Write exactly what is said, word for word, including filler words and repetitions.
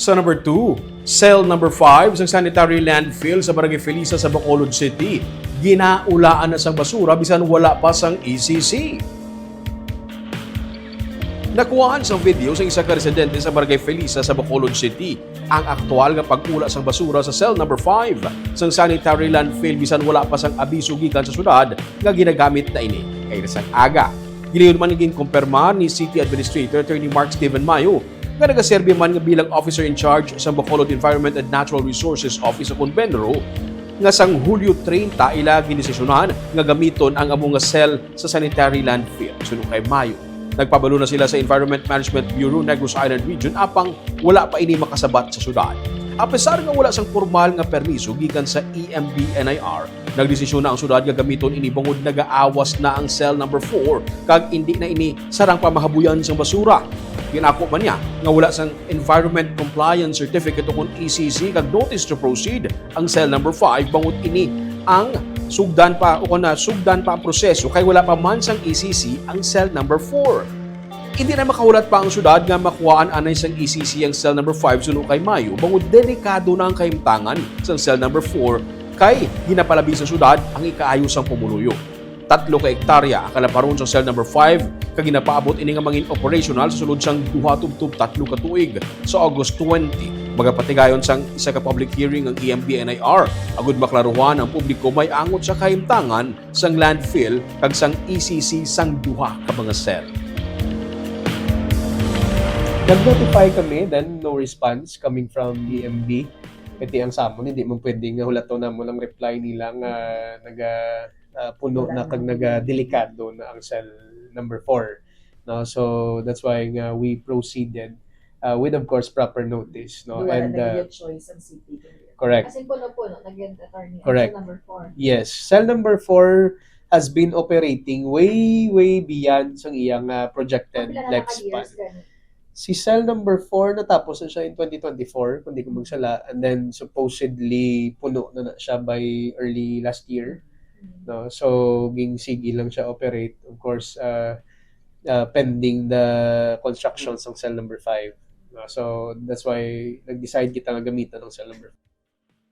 Sa number two, cell number five sang sanitary landfill sa Barangay Felisa sa Bacolod City, ginaulaan na sang basura bisan wala pa sang E C C. Nakuhaan sang video sang isa ka residente sa Barangay Felisa sa Bacolod City ang aktual nga pag-ula sang basura sa cell number five sang sanitary landfill bisan wala pa sang abiso gikan sa syudad nga ginagamit na ini kay sang aga. Gilayon man nga ginkumpirmar ni City Administrator Attorney Mark Steven Mayo nga nagaserbi man nga bilang officer in charge sa Bacolod Environment and Natural Resources Office sa Convenro, nga sang Hulyo treinta ila gindesisyonan nga gamiton ang amo nga cell sa sanitary landfill. Suno kay Mayo, nagpabalo na sila sa Environment Management Bureau, Negros Island Region, apang wala pa ini makasabat sa syudad. Apesar nga wala sang pormal nga permiso gikan sa E M B N I R, nagdesisyon na ang syudad nga gamiton ini bangod nagaawas na ang cell number four kag indi na ini sarang pamahabuyan sang basura. Ginako man niya nga wala sang Environment Compliance Certificate o kon E C C kag Notice to Proceed ang cell number five bangod ini ang sugdan pa o kon na sugdan pa ang proseso kay wala pa man sang E C C ang cell number four. Hindi na makahulat pa ang syudad nga makuhaan anay sang E C C ang cell number five suno kay Mayo bangod delikado na ang kahimtangan sang cell number four kay ginapalabi sa syudad ang ikaayo sang pumuluyo. Tatlo ka ektarya ang kalaparon sa cell number five kag ginapaabot ini nga mangin operational sa sulod sang duha tubtob tatlo ka tuig sa August twenty. Magapatigayon sang isa ka public hearing ang E M B N I R agud maklaruhan ang publiko may angot sa kahimtangan sang landfill kag sang E C C sang duha ka mga cell. Nag-notify kami, then no response coming from E M B. Kay ang sa amon, hindi man pwede nga hulaton namon ang reply nila nga naga, ah, puno na kag nagadelikado na ang cell number four. No? So, that's why nga we proceeded, uh, with, of course, proper notice. No? Wala And, na uh, choice ang city. Correct. As in, puno-puno, nag-end attorney. Correct. Cell number four. Yes. Cell number four has been operating way, way beyond sang iyang, uh, projected Pila na lifespan. Naka-years gani? Si cell number four, natapos na siya in twenty twenty-four, kung di ko magsala. And then, supposedly, puno na na siya by early last year. Mm. No? So, ging sige lang siya operate. Of course, uh, uh, pending the construction sang cell number five. No? So, that's why nag-decide kita nga gamitan ang cell number five.